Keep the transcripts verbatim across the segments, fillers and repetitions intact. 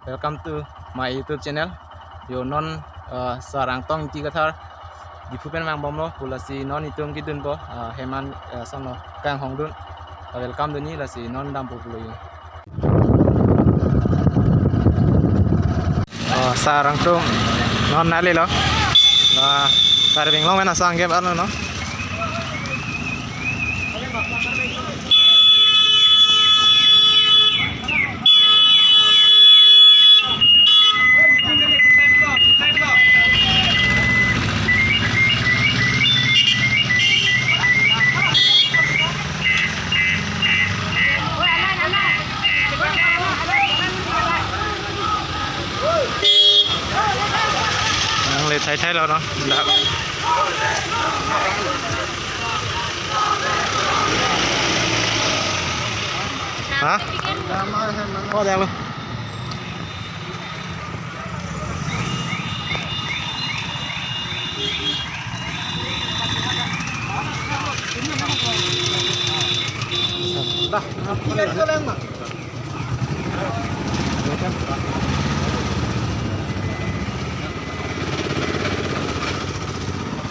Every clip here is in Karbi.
Welcome to my YouTube channel. Yo non, uh, Sar Angtong Ingti Kathar Diphu pen vangbomlo pu lasi non itum kedunpo, uh, hem an, uh, son lo kanghongdun. Uh, welcome dunji lasi non dampo pulo yo. Oh, Sar Angtong non neli lo. Uh, Karbi Anglong mena sang game ano no. Nangle thai thai lo no. Dak. Ha? Oh, dak lo. Dah.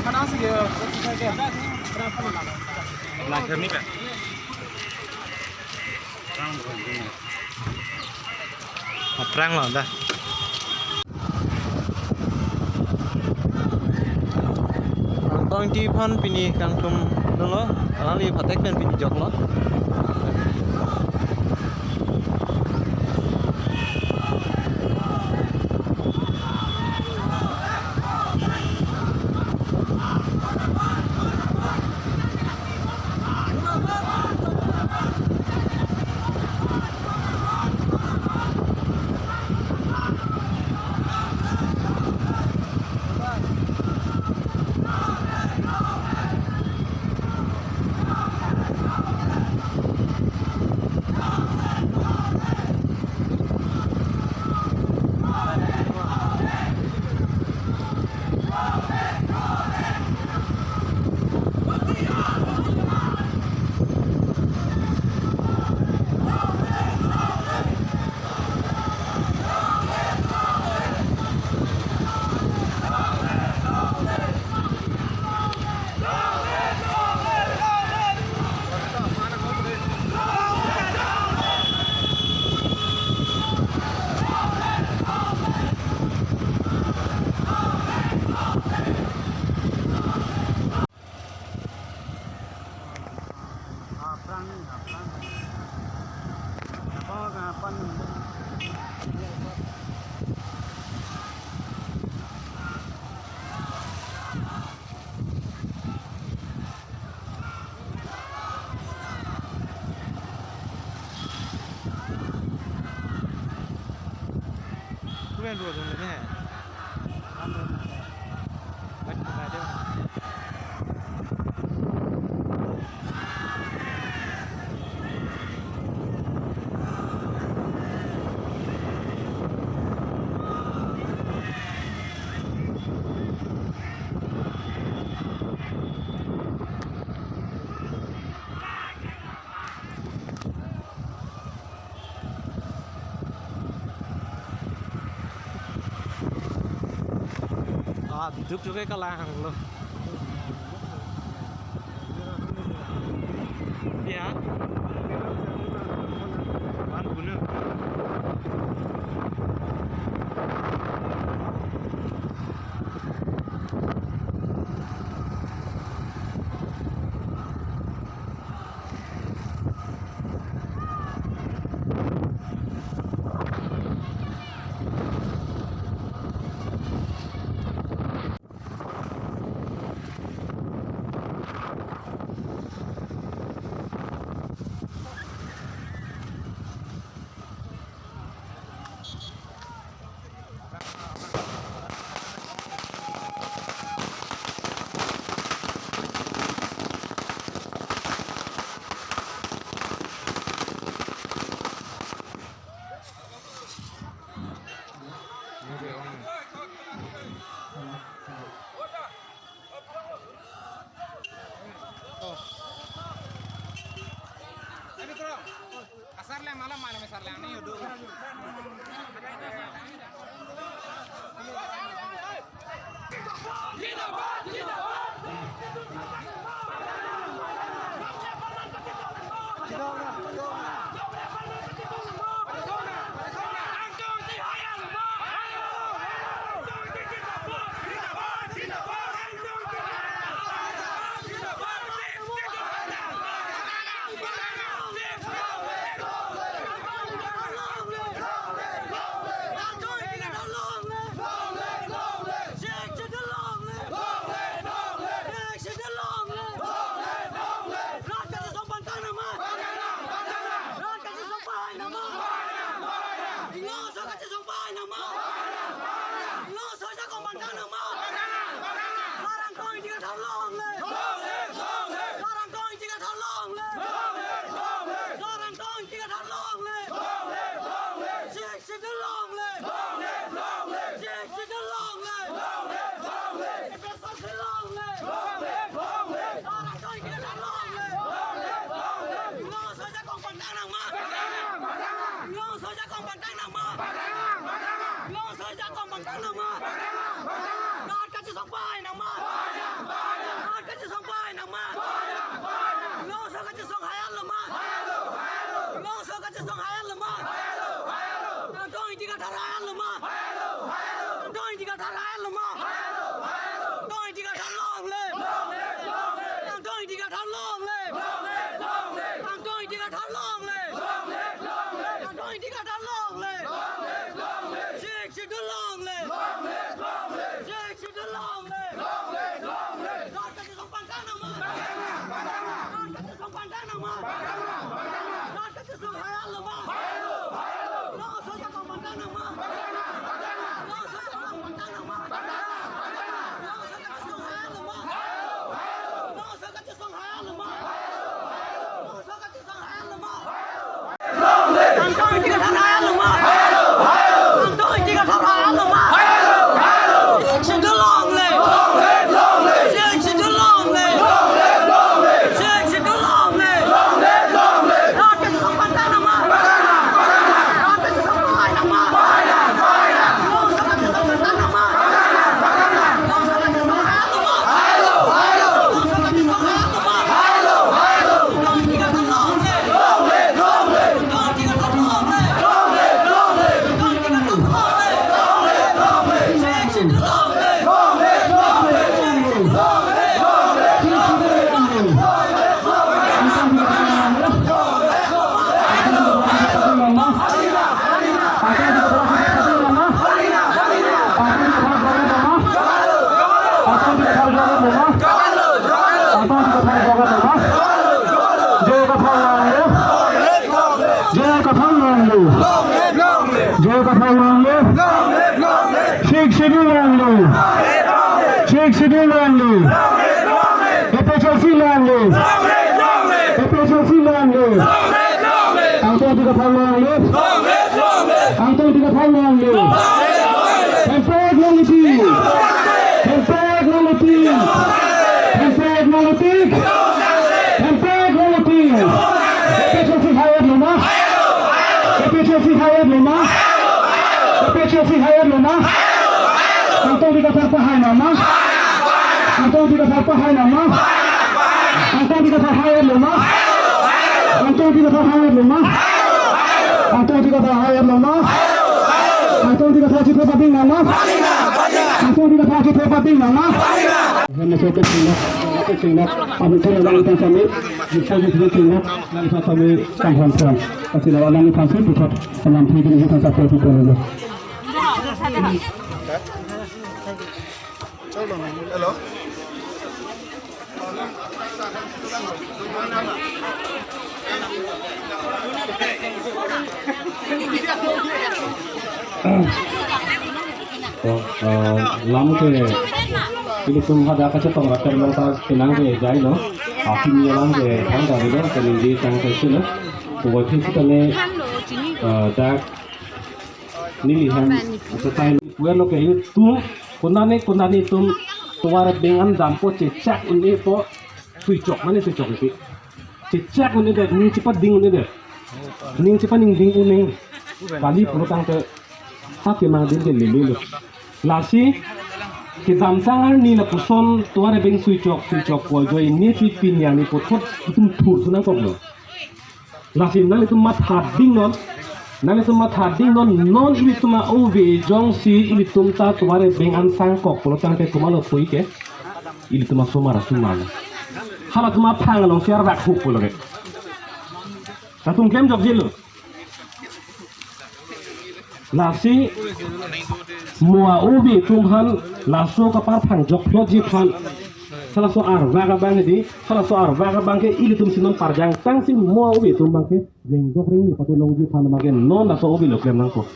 Mana sih ya? Nah, ini kan. Aphrang lo dah. Angtong Ingti aphan pini kangthum dunlo, alangli phatek pen pini joklo. Kuven ruo dun le ne. Ah, duk duk ke kalang lo. Ya. Wan guna. Long Soja Kong pangtang nangma. Sarang Tong Ingti Kathar long live. Sarang Tong Ingti Kathar long live. Sarang Tong Ingti Kathar long live. Sixth Schedule long live. Sixth Schedule long live. Long live, long live, long live. Sarang Tong Ingti Kathar long live. Long live, long live. Long Soja Kong pangtang nangma. Long Soja Kong pangtang nangma. Long Soja Kong pangtang nangma. Rat kachesong pahai nangma. Rat kachesong pahai nangma. Long Soja kachesong hai-at loma. Long Soja kachesong hai-at loma. Sarang Tong Ingti Kathar hai-at loma. Sarang Tong Ingti Kathar hai-at loma. Sarang Tong Ingti Kathar long live. Sarang Tong Ingti Kathar long live. Sarang Tong Ingti Kathar long live. Sarang Tong Ingti Kathar long live. Sixth Schedule long live. Sixth Schedule long live. Rat kachesong pangtang nangma. Rat kachesong pangtang nangma. Rat kachesong hai-at loma. Long Soja Kong pangtang nangma. Long Soja Kong pangtang nangma. Long Soja kachesong hai-at loma. Long Soja kachesong hai-at loma. Long Soja kachesong hai-at loma. Sarang Tong Ingti Kathar hai-at loma. Sarang Tong Ingti Kathar hai-at loma. Sixth Schedule long live. Sixth Schedule long live. Sixth Schedule long live. Rat kachesong pangtang nangma. Rat kachesong pahai nangma. Long Soja kachesong pangtang nangma. Long Soja kachesong hai-at loma. Long Soja kachesong hai-at loma. Joy Kathar long live. Joy Kathar long live. Joy Kathar long live. Sixth Schedule long live. Sixth Schedule long live. A P H L C long live. A P H L C long live. Sarang Tong Ingti Kathar long live. Sarang Tong Ingti Kathar long live. Hemprek nanglepi. Hemprek nanglepi. Hemprek nanglepi. Hemprek nanglepi. A P H L C hai-at loma. A P H L C hai-at loma. A P H L C hai-at loma. Sarang Tong Ingti Kathar pahai nangma. Sarang Tong Ingti Kathar pahai nangma. Sarang Tong Ingti Kathar hai-at loma. Sarang Tong Ingti Kathar hai-at loma. Sarang Tong Ingti Kathar hai-at loma. Sarang Tong Ingti Kathar chithoi pading nangma. Sarang Tong Ingti Kathar chithoi pading nangma. Hemprek nanglepi. Hemprek nanglepi. Alangliphan sami. Hemprek nanglepi. Alangliphan sami. Kang Hemprek. Lasi alangliphan si puthot. Salam thik ini kita satu itu dulu. Hello. To, eh, lam ke ilitum hadak kachetong rater long ta penang ke jailo. Api ni lam ke thang dari dong ke ningje tang ke sila. Buat itu kami, eh, dak neli hem setai puan lo ke ilitum konane konane atum tovar abeng an dampo chechak un-epo suichok mane suichok iti. Chechak un-edet, ning chepading un-edet. Ning chepaningding un-e. Kali pulo tangte ha kemang din ke lelelo. Lasi kedamtang arni lapuson tovar abeng suichok suichok pu ajoine pi pini arni puthot itum thursun nangkoklo. Lasi nanglitum mathading non. Nanglitum mathading non, non ilitum a-ove jongsi ilitum ta tovar abeng an sangkok pulo tangte komatlo pui ke. Ilitum asomar asomar. Halatum aphan along si arvak hup pulo ke. Latum klemjokjelo. Lasi mo a-ove atum aphan laso kaparphang jokphlotji aphan. Halaso arvak abang di, halaso arvak abang ke ilitum si non parjang tangsi mo a-ove atum abang ke jengjok ring ni patu longji aphan abang ke non laso ove lo klem nangkok.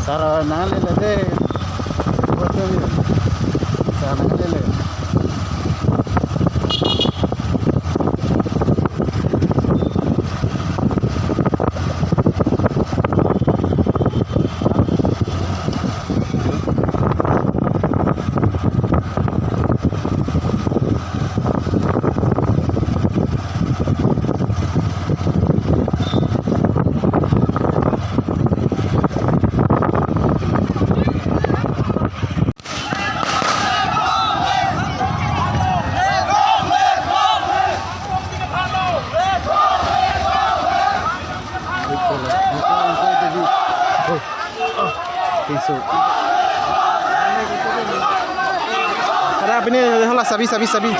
Tara nanglele de. Buat kami. Tara nanglele. Ada, pini, hola, sabi, sabi, sabi.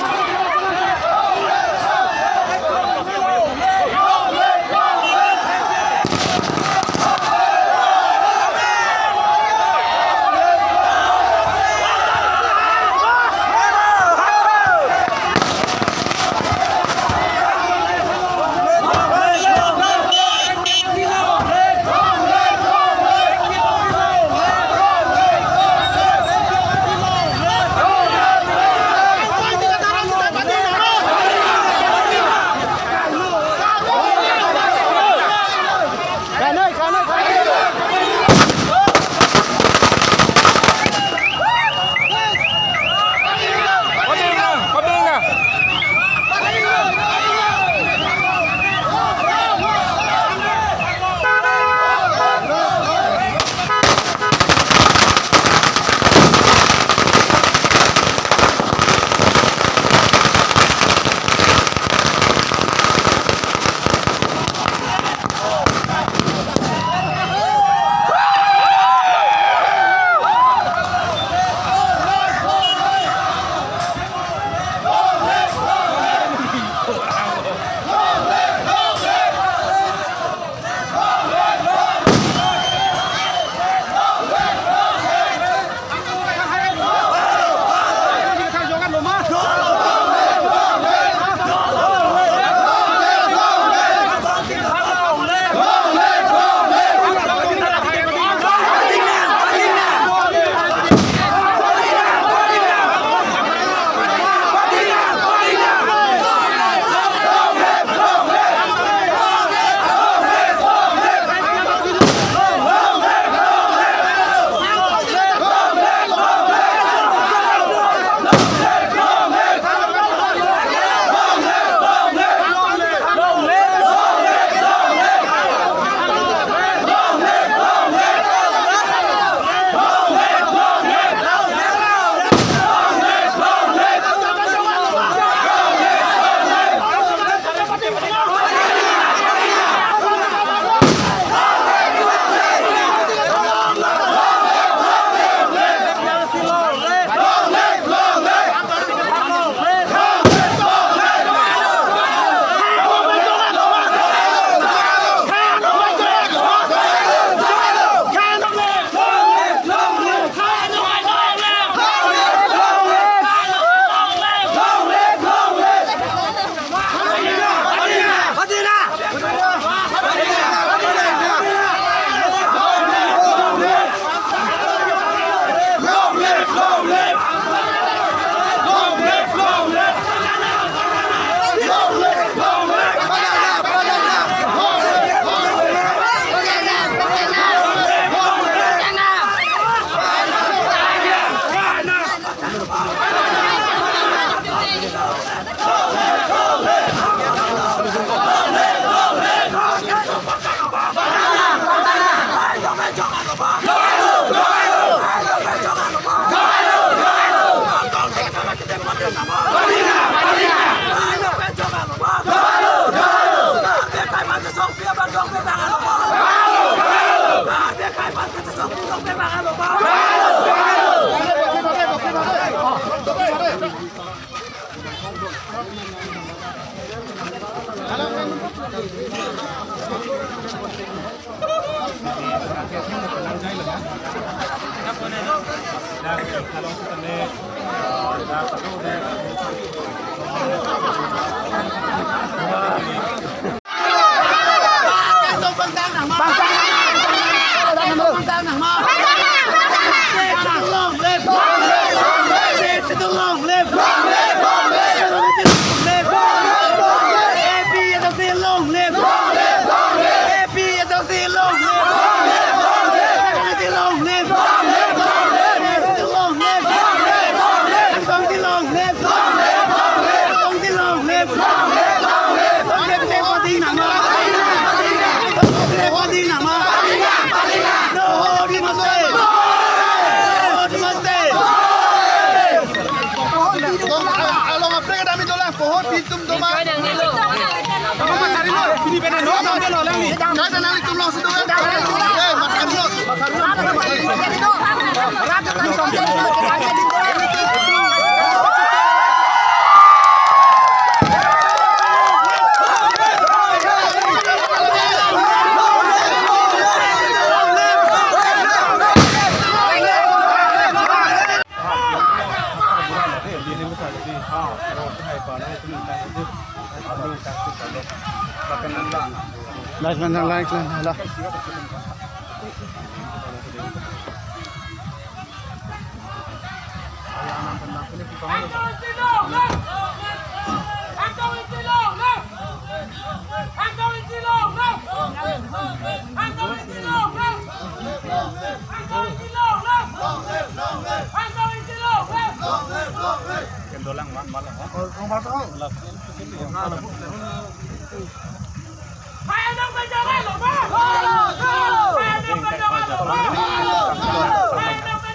Live man, live man, hala.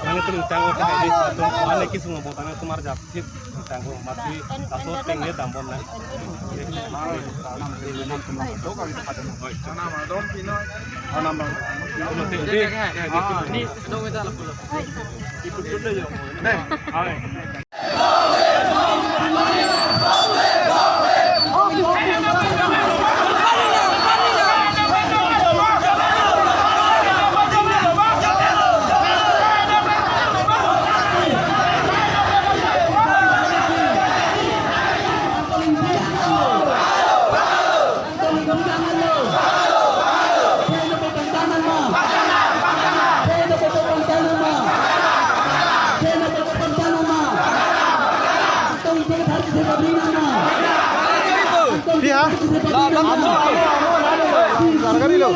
Mane tum tang ko tang di tum ane kisung bo tang tumar jap thip tang ko mati asot teng le dambon na. Pia? Sarkari lo.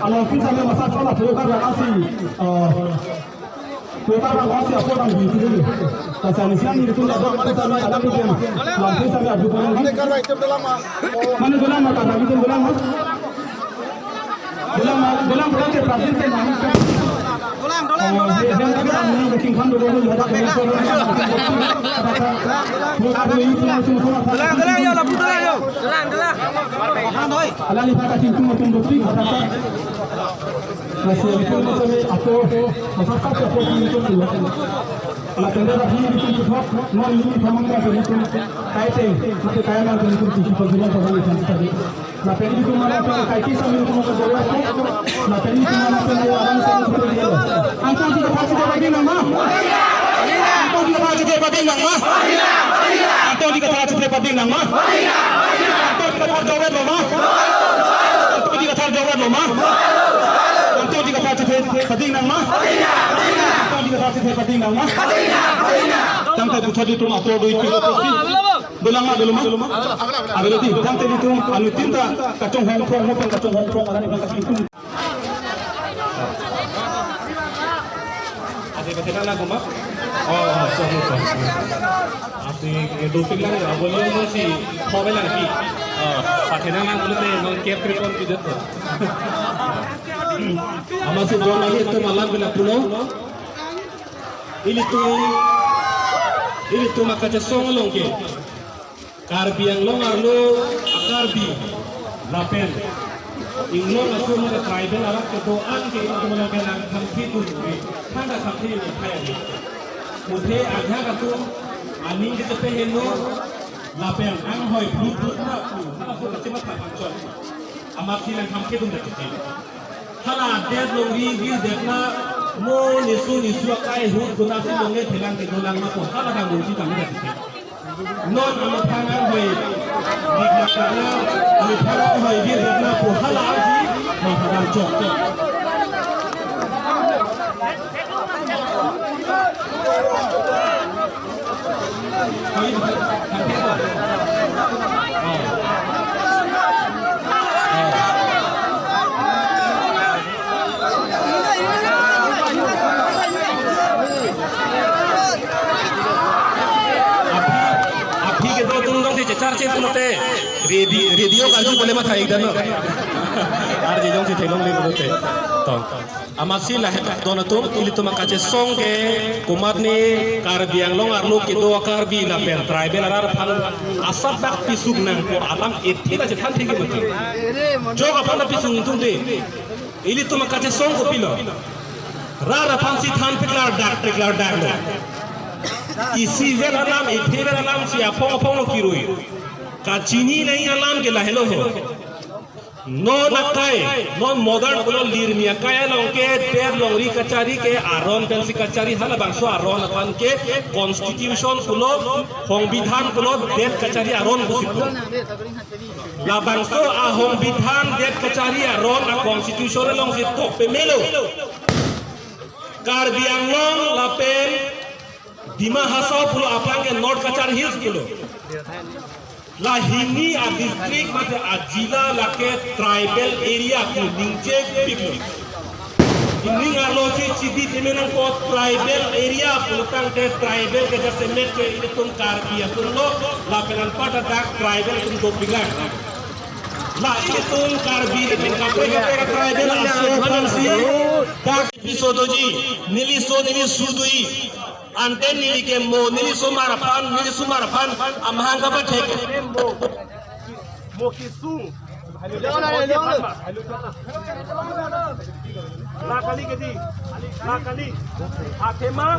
Alo, kita ada masa salah, program yang asli. Kota Bangkok siapa orang di sini? Kasih siang itu ada kita ada di sini. Lampu sampai ada pun. Mana dalam mata kami itu dalam, Mas? Dalam, dalam berarti plastik kan? Dalang, dalang, yo, lapu dalang, yo. Dalang, dalang. Alangli aphan kachingthum atum dotik, aphan. Nasi atum kami apo, masa kami apo kami atum. Lapen dak kami atum puthot, non ini kami atum. Kaite, mate kaya atum atum tiki pagi atum atum tadi. Lapen ilitum atum kaike sami atum atum jawab. Lapen ilitum atum atum alam sami atum atum. Anton ti kathar chethe padi nang ma? Anton ti kathar chethe padi nang ma? Anton ti kathar chethe padi nang ma? Anton ti kathar jawab lo ma? Anton ti kathar jawab lo ma? Anton ti kathar chethe padi nang ma? Anton ti kathar chethe padi nang ma? Tangka puthot ilitum atur do ipilo pusi. Dolang ma, dolang ma? Avelo ti, tangte ilitum, anutin ta, kachonghong phong, mo pen kachonghong phong, alangliphan kachingthum. Ade pathelang lang ma? Oh, sorry, sorry. Ate ke dopik lang, abo yang masih, kau lang ki. Oh, pathelang lang dulu deh, non kep kripon pidet tuh. Amatsi don lagi itu malam kena pulo. Ilitum, ilitum akachesong along ke Karbi Anglong arlo a-Karbi lapen inglong asor mate tribal arat kedo-an ke ilitum along ke nangkhamthe dunri, than ta khamthe dunri. Muthe ajak atum aning ke chepe heno lapen anghoi phut phut na pu, halaso kachematha pangchot. Amatsi nangkhamthe dun ta kiti. Hala det longri virdetna mo nisu nisu akai ahut konatsi longle thelang kedolang ma pu hala dang longsi kami dak kiti. Non amatha anghoi, dik dak na, amatha anghoi virdetna pu hala arsi matha dam chok. Aphi kedo atum jongsi chechar chet pulote, radio, radio kanju pale matha-ik dan lo. Arje jongsi theklongle pulote. To. Amatsi lahai don atum, ilitum akachesong ke komatne Karbi Anglong arlo kedo a-Karbi lapen tribal arat aphan asap dak pisuk nangpo alam ethik achethan thengke mati. Jok aphan ta pisuk tung de. Ilitum akachesong kopilo? Rat aphansi than piklar dak piklar dak lo. Isivet alam, ithivet alamsi aphong aphong lo kirui. Kachini nai alam ke lahelo ho. Non akai, non modern pulo lirmi akai along ke det longri kachari ke aron pensi kachari, halabangso aron aphan ke constitution pulo, songbidhan pulo, det kachari aron pusi pulo. Labangso ahongbidhan, det kachari aron a-constitution alongsi tok pemelo. Karbi Anglong lapen Dima Hasao pulo aphrang ke North Cachar Hills pulo. La hini a-district mate a-jila lake tribal area pu ningje piklo. Ining arlosi chidi temenang ko tribal area pulotangte tribal ke jasemet ke ilitum Karbi atum lo, lapen anparta dak tribal atum dopiklang. La ilitum Karbi lapen kaprek kaprek tribal aso aphansi dak piso doji, neli so neli su doji. Ante neli ke mo, neli somar aphan, neli somar aphan amahang kapathek. Mo kesung. La kali kedi. La kali. Athema.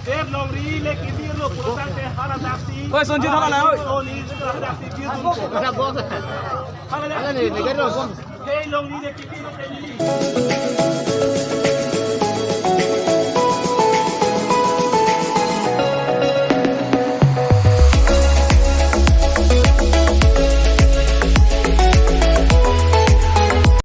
Det longri le kedi lo pulotangte hala daksi. Oi, Sonjit, hala la, oi. Hala daksi. Hala daksi. Hala ni, ni kan lo. Hei longri le kedi lo kedi.